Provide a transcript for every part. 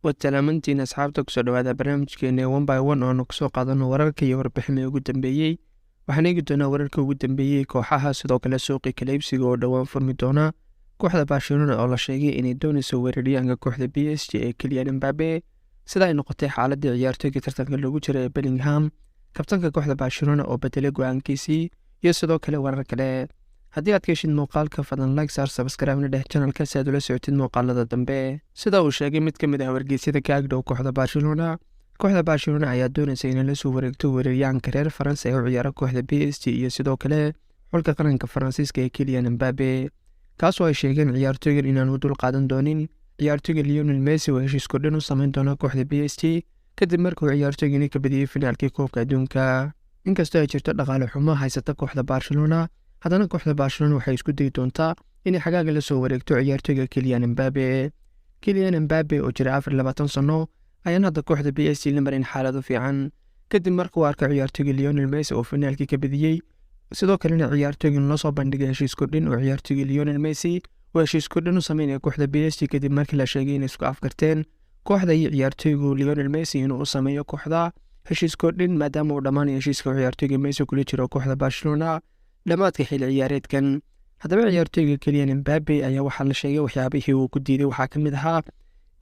Waad salaamantiin asxaabta, kusoo dhawaada barnaamijkeena One by One oo aanu kusoo qaadano wararka iyo warbixinii ugu dambeeyey. Waxaan eegi doonaa wararka ugu dambeeyey kooxaha, sidoo kale suuqii kala iibsiga oo dhowaan furmi doona, kooxda Barcelona oo la sheegay inay dooneyso weeraryahanka kooxda PSG ee Kylian Mbappe, sida ay noqotay xaaladii ciyaartoyga tartanka loogu jira ee Bellingham, kabtanka kooxda Barcelona oo bedelay go-aankiisii, iyo sidoo kale warar kale. Haddii aad ka heshid muuqaalka, fadlan like saar, subscribe-na dheh channelka si aad ula socotid muuqaalada dambe. Sida uu sheegay mid ka mid ah wargeysyada ka agdhow kooxda Barcelona, kooxda Barcelona ayaa dooneysa inay lasoo wareegto weeraryahanka reer Faransa ee u ciyaara kooxda PSG iyo sidoo kale xulka qaranka Faransiiska ee Kylian Mbappe, kaasoo ay sheegeen ciyaartoygan inaanu dul qaadan doonin ciyaartoyga Lionel Messi oo heshiis kordhin u sameyn doona kooxda PSG kadib markuu ciyaartoygani ka badiyey finaalkii koobka adduunka. Inkastoo ay jirto dhaqaale xumo haysata kooxda Barcelona, haddana kooxda Barcelona waxay isku dayi doontaa inay xagaaga la soo wareegto ciyaartoyga Kylian Mbappe. Kylian Mbappe oo jira 24 sano ayaan hadda kooxda PSG la marin xaalado fiican kadib markuu arkay ciyaartoyga Lionel Messi oo finaalkii ka badiyey, sidoo kalena ciyaartoygan loo soo bandhigay heshiis kordhin oo ciyaartoyga Lionel Messi oo heshiis kordhin u sameynaya kooxda PSG, kadib markii la sheegay inay isku afgarteen kooxda iyo ciyaartoygu Lionel Messi inuu u sameeyo kooxda heshiis kordhin, maadaama uu dhammaanayo heshiiska ciyaartoyga Messi kula jiro kooxda Barcelona dhammaadka xilli ciyaareedkan. Haddaba ciyaartoyga Kylian Mbappe ayaa waxaa la sheegay waxyaabihii uu ku diiday waxaa ka mid ahaa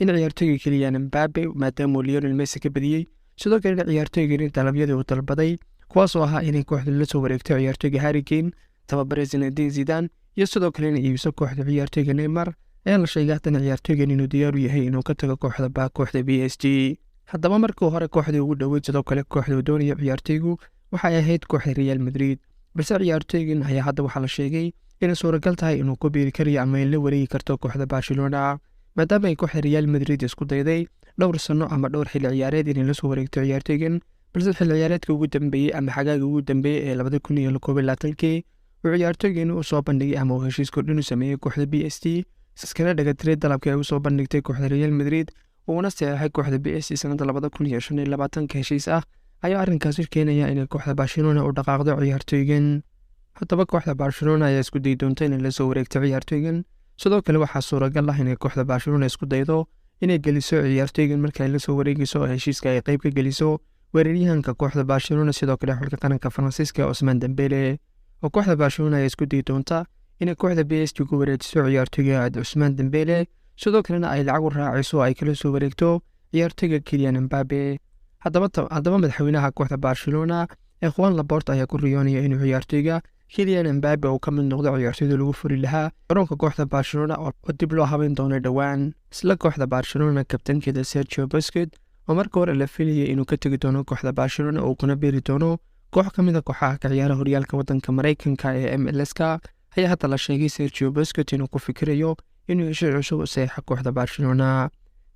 in ciyaartoyga Kylian Mbappe, maadaama uu Lionel Messi ka badiyey, sidoo kalena ciyaartoygani dalabyadii uu dalbaday, kuwaasoo ahaa inay kooxda la soo wareegto ciyaartoyga Harry Kane, tababare Zinedine Zidane, iyo sidoo kale inay iibiso kooxda ciyaartoyga Neymar, ayaa la sheegay haddana ciyaartoygan inuu diyaar u yahay inuu ka tago kooxda ba kooxda PSG. Haddaba markii hore kooxdii ugu dhoweyd, sidoo kale kooxda uu doonayo ciyaartoygu, waxay ahayd kooxda Real Madrid, balse ciyaartoygan ayaa hadda waxaa la sheegay inay suuragal tahay inuu ku biiri karayo ama in la wareegi karto kooxda Barcelona, maadaama ay kooxda Real Madrid isku dayday dhowr sano ama dhowr xilli ciyaareed inay lasoo wareegto ciyaartoygan, balse xilli ciyaareedka ugu dambeeyey ama xagaaga ugu dambeeyey ee 2021-kii uu ciyaartoygan u soo bandhigay ama uu heshiis kordhin u sameeyey kooxda PSG, iskana dhagatiray dalabkii ay usoo bandhigtay kooxda Real Madrid, uuna saxeexay kooxda PSG sanada 2025-ka heshiis ah, ayaa arrinkaasi keenaya inay kooxda Barcelona u dhaqaaqdo ciyaartoygan. Haddaba kooxda Barcelona ayaa isku dayi doonta inay lasoo wareegto ciyaartoygan. Sidoo kale waxaa suuragal ah inay kooxda Barcelona isku daydo inay geliso ciyaartoygan marka ay lasoo wareegeyso oo heshiiska ay qeyb ka geliso weeraryahanka kooxda Barcelona, sidoo kale xulka qaranka Faransiiska, Ousmane Dembele, oo kooxda Barcelona ayaa isku dayi doonta inay kooxda PSG ku wareejiso ciyaartoyga Ousmane Dembele, sidoo kalena ay lacag u raaciso oo ay kala soo wareegto ciyaartoyga Kylian Mbappe. Haddaba madaxweynaha kooxda Barcelona ee Juan Laporta ayaa ku riyoonaya inuu ciyaartoyga Kylian Mbappe uu ka mid noqdo ciyaartoyda lagu furi lahaa garoonka kooxda Barcelona oo dib loo habeyn doono dhowaan. Isla kooxda Barcelona, kabtankeeda Sergio Busquets oo marka hore la filayay inuu ka tegi doono kooxda Barcelona oo kuna biiri doono koox ka mid a kooxaha ka ciyaara horyaalka wadanka Mareykanka ee MLS-ka, ayaa hadda la sheegay Sergio Busquets inuu ku fikirayo inuu heshiis cusub u saxeexo kooxda Barcelona,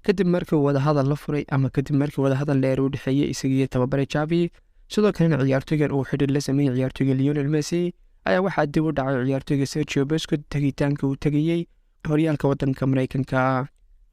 kadib markii uu wadahadal la furay ama kadib markii wadahadal dheer u dhexeeyey isagiiyo tababare Xavi, sidoo kalena ciyaartoygan uu xidhiir la sameeyey ciyaartoyga Lionel Messi, ayaa waxaa dib u dhacay ciyaartoyga Sergio Busquets tegitaanka uu tegayey horyaalka wadanka Mareykanka.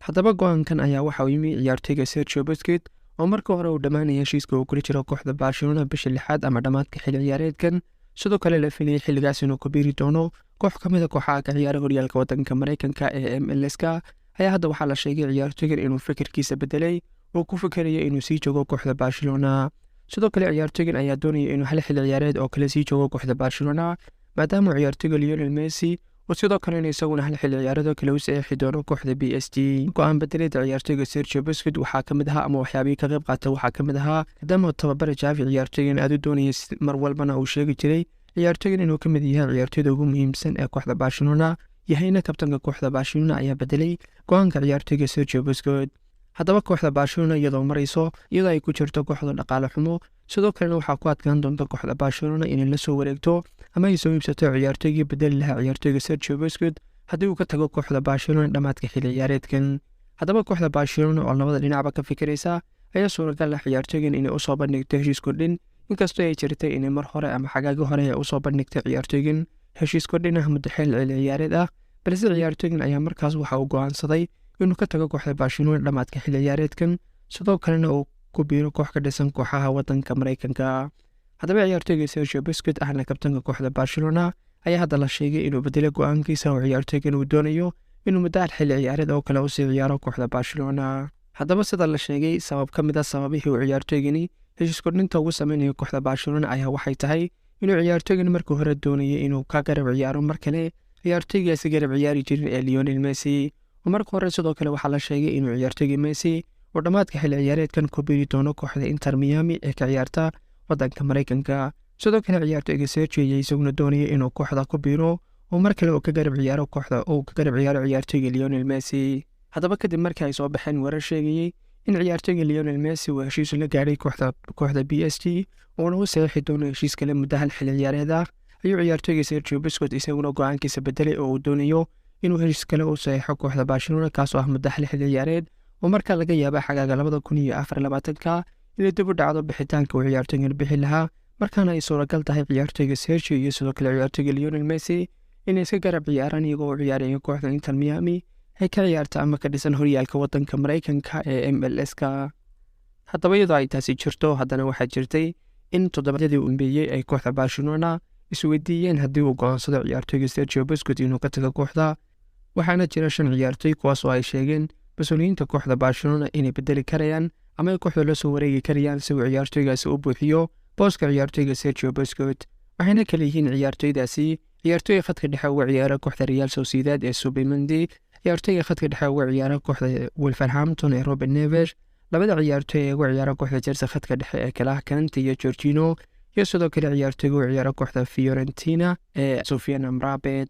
Haddaba go-aankan ayaa waxa uu yimi ciyaartoyga Sergio Busquets oo marka hore uu dhammaanaya heshiiska uu kula jiro kooxda Barcelona bisha lixaad ama dhammaadka xilli ciyaareedkan, sidoo kale la filayay xilligaas inuu ku biiri doono koox ka mid a kooxaha ka ciyaara horyaalka wadanka Mareykanka ee MLS-ka, ayaa hadda waxaa la sheegay ciyaartoygan inuu fikirkiisa bedelay oo ku fikerayo inuu sii joogo kooxda Barcelona. Sidoo kale ciyaartoygan ayaa doonaya inuu hal xilli ciyaareed oo kale sii joogo kooxda Barcelona, maadaama ciyaartoyga Lionel Messi oo sidoo kalena isaguna hal xilli ciyaareed oo kale u saxiixi doono kooxda PSG. Go-aan bedeleeda ciyaartoyga Sergio Busquets waxaa ka mid ahaa ama waxyaabihii ka qayb qaata waxaa ka mid ahaa maadaama tababare Xavi ciyaartoygan aad u doonayay, mar walbana uu sheegi jiray ciyaartoygan inuu ka mid yahay ciyaartoyda ugu muhiimsan ee kooxda Barcelona, yahayna kabtanka kooxda Barcelona, ayaa bedelay go-aanka ciyaartoyga Sergio Busquets. Haddaba kooxda Barcelona iyadoo marayso, iyadoo ay ku jirto kooxda dhaqaale xumo, sidoo kalena waxaa ku adkaan doonta kooxda Barcelona inay la soo wareegto ama ay soo iibsato ciyaartoygii bedeli lahaa ciyaartoyga Sergio Busquets haddii uu ka tago kooxda Barcelona dhammaadka xilli ciyaareedkan. Haddaba kooxda Barcelona oo labada dhinacba ka fikiraysa ayaa suuragal ah ciyaartoygan inay usoo bandhigto heshiis kordhin, inkastoo ay jirtay inay mar hore ama xagaagi hore ay usoo bandhigtay ciyaartoygan heshiis kordhin ah muddo xil ciyaareed ah, balse ciyaartoygan ayaa markaas waxa uu go'aansaday inuu ka tago kooxda Barcelona dhammaadka xilli ciyaareedkan, sidoo kalena uu ku biiro koox ka dhisan kooxaha wadanka Mareykanka. Haddaba ciyaartoyga Sergio Busquets, ahna kabtanka kooxda Barcelona, ayaa hadda la sheegay inuu bedelay go-aankiisa oo ciyaartoygan uu doonayo inuu muddo hal xilli ciyaareed oo kale usii ciyaaro kooxda Barcelona. Haddaba sida la sheegay, sabab ka mid a sababihii uu ciyaartoygani heshiis kordhinta ugu sameynayo kooxda Barcelona ayaa waxay tahay inuu ciyaartoygan markii hore doonayay inuu ka garab ciyaaro mar kale ciyaartoygaasi garab ciyaari jirin ee Lionel Messi. Oo marka hore sidoo kale waxaa la sheegay inuu ciyaartoygii Messi uu dhammaadka xilli ciyaareedkan ku biiri doono kooxda Inter Miami ee ka ciyaarta wadanka Mareykanka. Sidoo kale ciyaartoyga Sergio ayaa isaguna doonaya inuu kooxda ku biiro oo mar kale uu ka garab ciyaaro kooxda uu ka garab ciyaaro ciyaartoyga Lionel Messi. Haddaba kadib markii ay soo baxeen warar sheegayay in ciyaartoyga Lionel Messi uu heshiis la gaadhay kooxda PSG, uuna u saxiixi doono heshiis kale muddo hal xilli ciyaareed ah, ayuu ciyaartoyga Sergio Busquets isaguna go-aankiisa bedelay oo uu doonayo inuu heshiis kale u saxiixo kooxda Barcelona, kaasoo ah muddo hal xilli ciyaareed, oo markaa laga yaaba xagaaga 2024-ka inay dib u dhacdo bixitaanka uu ciyaartoygan bixi lahaa, markaana ay suuragal tahay ciyaartoyga Sergio iyo sidoo kale ciyaartoyga Lionel Messi inay iska garab ciyaaraan iyagoo u ciyaaraya kooxda Inter Miami ay ka ciyaarta ama ka dhisan horyaalka wadanka Mareykanka ee MLS-ka. Haddaba iyadoo ay taasi jirto, haddana waxaa jirtay in toddobaadyadii u dambeeyey ay kooxda Barcelona isweydiiyeen haddii uu go-aansado ciyaartoyga Sergio Busquets inuu ka tago kooxda. Waxaana jira shan ciyaartoy kuwaas oo ay sheegeen mas-uuliyiinta kooxda Barcelona inay bedeli karayaan ama ay kooxda la soo wareegi karayaan si uu ciyaartoygaasi u buuxiyo booska ciyaartoyga Sergio Busquets. Waxayna kala yihiin ciyaartoydaasi: ciyaartoyga khadka dhexe uga ciyaara kooxda Real Sociedad ee Zubimendi, ciyaartoyga khadka dhexe uga ciyaara kooxda Wolverhampton ee Ruben Neves, labada ciyaartoy ee uga ciyaara kooxda Chelsea khadka dhexe ee kala ah Kante iyo Jorginho, iyo sidoo kale ciyaartoyga uga ciyaara kooxda Fiorentina ee Sofyan Amrabat.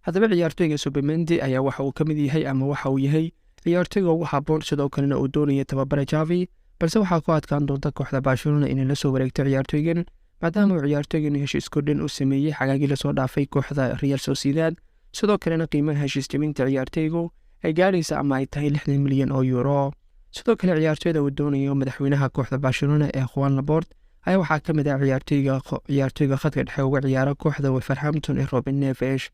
Haddaba ciyaartoyga Zubimendi ayaa waxa uu ka mid yahay ama waxa uu yahay ciyaartoyga ugu habboon, sidoo kalena uu doonaya tababare Xavi, balse waxaa ku adkaan doonta kooxda Barcelona inay la soo wareegto ciyaartoygan, maadaama uu ciyaartoygan heshiis kordhin u sameeyey xagaagii lasoo dhaafay kooxda Real Sociedad, sidoo kalena qiimaha heshiis jebinta ciyaartoygu ay gaadhaysa ama ay tahay 60 milyan oo euro. Sidoo kale ciyaartoyda uu doonayo madaxweynaha kooxda Barcelona ee Juan Laporta ayaa waxaa ka mid ah ciyaartoyga khadka dhexe uga ciyaara kooxda Wolverhampton ee Ruben Neves.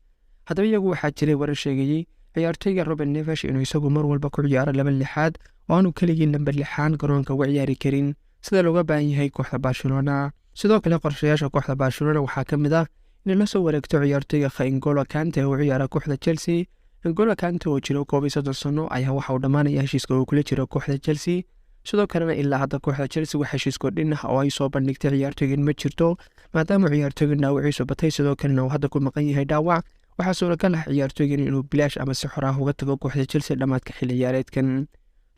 Haddaba iyagu waxaa jiray warar sheegayey ciyaartoyga Ruben Neves inuu isagu mar walba ku ciyaaro laba lixaad oo aanu keligii lambar lixaan garoonka uga ciyaari karin sida looga baahan yahay kooxda Barcelona. Sidoo kale qorshayaasha kooxda Barcelona waxaa ka mid ah inay la soo wareegto ciyaartoyga N'Golo Kante oo u ciyaara kooxda Chelsea. N'Golo Kante oo jiro 31 sano ayaa waxa uu dhammaanaya heshiiska uu kula jiro kooxda Chelsea. Sidoo kalena ilaa hadda kooxda Chelsea wax heshiis kordhin ah oo ay soo bandhigtay ciyaartoygan ma jirto, maadaama ciyaartoygan dhaawaciisu batay, sidoo kalena uu hadda ku maqan yahay dhaawac. Waxaa suuragal ah ciyaartoygan inuu bilaash ama si xor ah uga tago kooxda Chelsea dhammaadka xilli ciyaareedkan.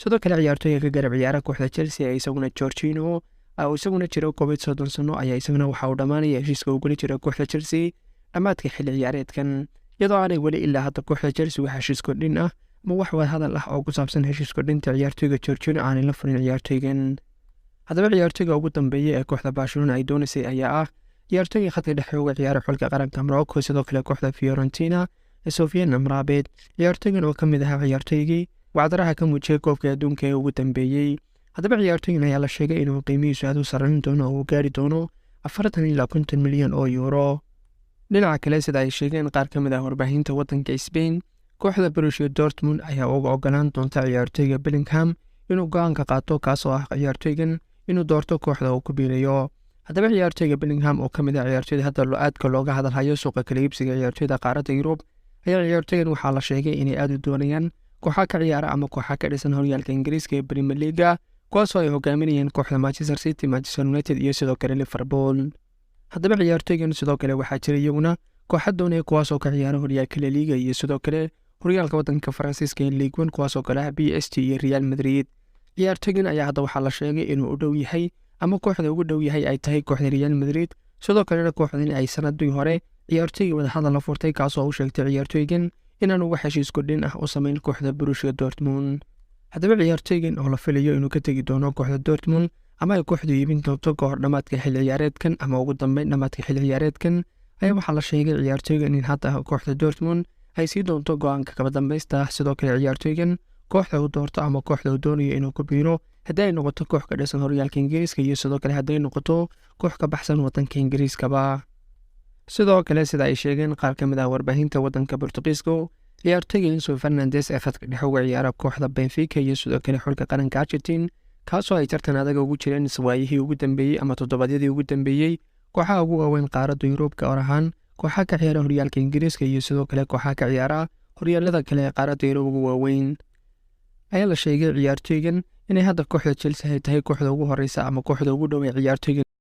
Sidoo kale ciyaartoyga ka garab ciyaara kooxda Chelsea ee isaguna Jorginho oo isaguna jiro 31 sano ayaa isaguna waxa uu dhammaanaya heshiiska uu kula jiro kooxda Chelsea dhammaadka xilli ciyaareedkan, iyadoo aanay weli ilaa hadda kooxda Chelsea wax heshiis kordhin ah ama wax wadahadal ah oo ku saabsan heshiis kordhinta ciyaartoyga Jorginho aanay la furin ciyaartoygan. Haddaba ciyaartoyga ugu dambeeya ee kooxda Barcelona ay doonaysay ayaa ah ciyaartoyga khadka dhexe uga ciyaara xulka qaranka Morocco, sidoo kale kooxda Fiorentina ee Sofyan Amrabat. Ciyaartoygan oo ka mid ahaa ciyaartoygii wacdaraha ka muujiyay koobka adduunka ee ugu dambeeyey. Haddaba ciyaartoygan ayaa la sheegay inuu qiimihiisu aad u sarreyn doono oo uu gaari doono 40 ilaa 50 milyan oo euro. Dhinaca kale, sida ay sheegeen qaar ka mid ah warbaahinta waddanka Spain, kooxda Borussia Dortmund ayaa uga ogolaan doonta ciyaartoyga Bellingham inuu go-aanka qaato, kaasoo ah ciyaartoygan inuu doorto kooxda uu ku biirayo. Haddaba ciyaartoyga Bellingham oo ka mid ah ciyaartoyda hadda aadka looga hadalhayo suuqa kala iibsiga ciyaartoyda qaaradda Yurub ayaa ciyaartoygan waxaa la sheegay inay aada u doonayaan kooxa ka ciyaara ama kooxa ka dhisan horyaalka Ingiriiska ee Premier League-ga, kuwaasoo ay hogaaminayeen kooxda Manchester City, Manchester United iyo sidoo kale Liverpool. Haddaba ciyaartoygan sidoo kale waxaa jira iyaguna kooxa doonaya, kuwaasoo ka ciyaara horyaalka La Liga iyo sidoo kale horyaalka wadanka Faransiiska ee Ligue 1, kuwaasoo kale ah PSG iyo Real Madrid. Ciyaartoygan ayaa hadda waxaa la sheegay inuu u dhow yahay ama kooxda ugu dhow yahay ay tahay kooxda Real Madrid, sidoo kalena kooxdan ay sanadii hore ciyaartoygii wadahadal la furtay, kaasoo u sheegtay ciyaartoygan inaanu wax heshiis kordhin ah u sameyn kooxda Borussia Dortmund. Haddaba ciyaartoygan oo la filayo inuu ka tegi doono kooxda Dortmund ama ay kooxdu iibin doonto ka hor dhammaadka xilli ciyaareedkan ama ugu dambeyn dhammaadka xilli ciyaareedkan ayaa waxaa la sheegay ciyaartoygan in hadda kooxda Dortmund ay sii doonto go-aanka kaba dambaysta ah. Sidoo kale ciyaartoygan kooxda uu doorto ama kooxda uu doonayo inuu ku biiro, haddii ay noqoto koox ka dhisan horyaalka Ingiriiska iyo sidoo kale hadday noqoto koox ka baxsan wadanka Ingiriiskaba. Sidoo kale, sida ay sheegeen qaar ka mid ah warbaahinta wadanka Bortuqiiska, ciyaartoyga Enzo Fernandes ee khadka dhexe uga ciyaara kooxda Benfica iyo sidoo kale xulka qaranka Argentine, kaasoo ay tartan adag ugu jireen waayihii ugu dambeeyey ama toddobaadyadii ugu dambeeyey kooxaha ugu waaweyn qaaradda Yurub, gaar ahaan kooxaha ka ciyaara horyaalka Ingiriiska iyo sidoo kale kooxaha ka ciyaara horyaalada kale ee qaaradda Yurub ugu waaweyn, ayaa la sheegay ciyaartoygan Inay hadda kooxda Chelsea ay tahay kooxda ugu horeysa ama kooxda ugu dhow ee ciyaartoyga.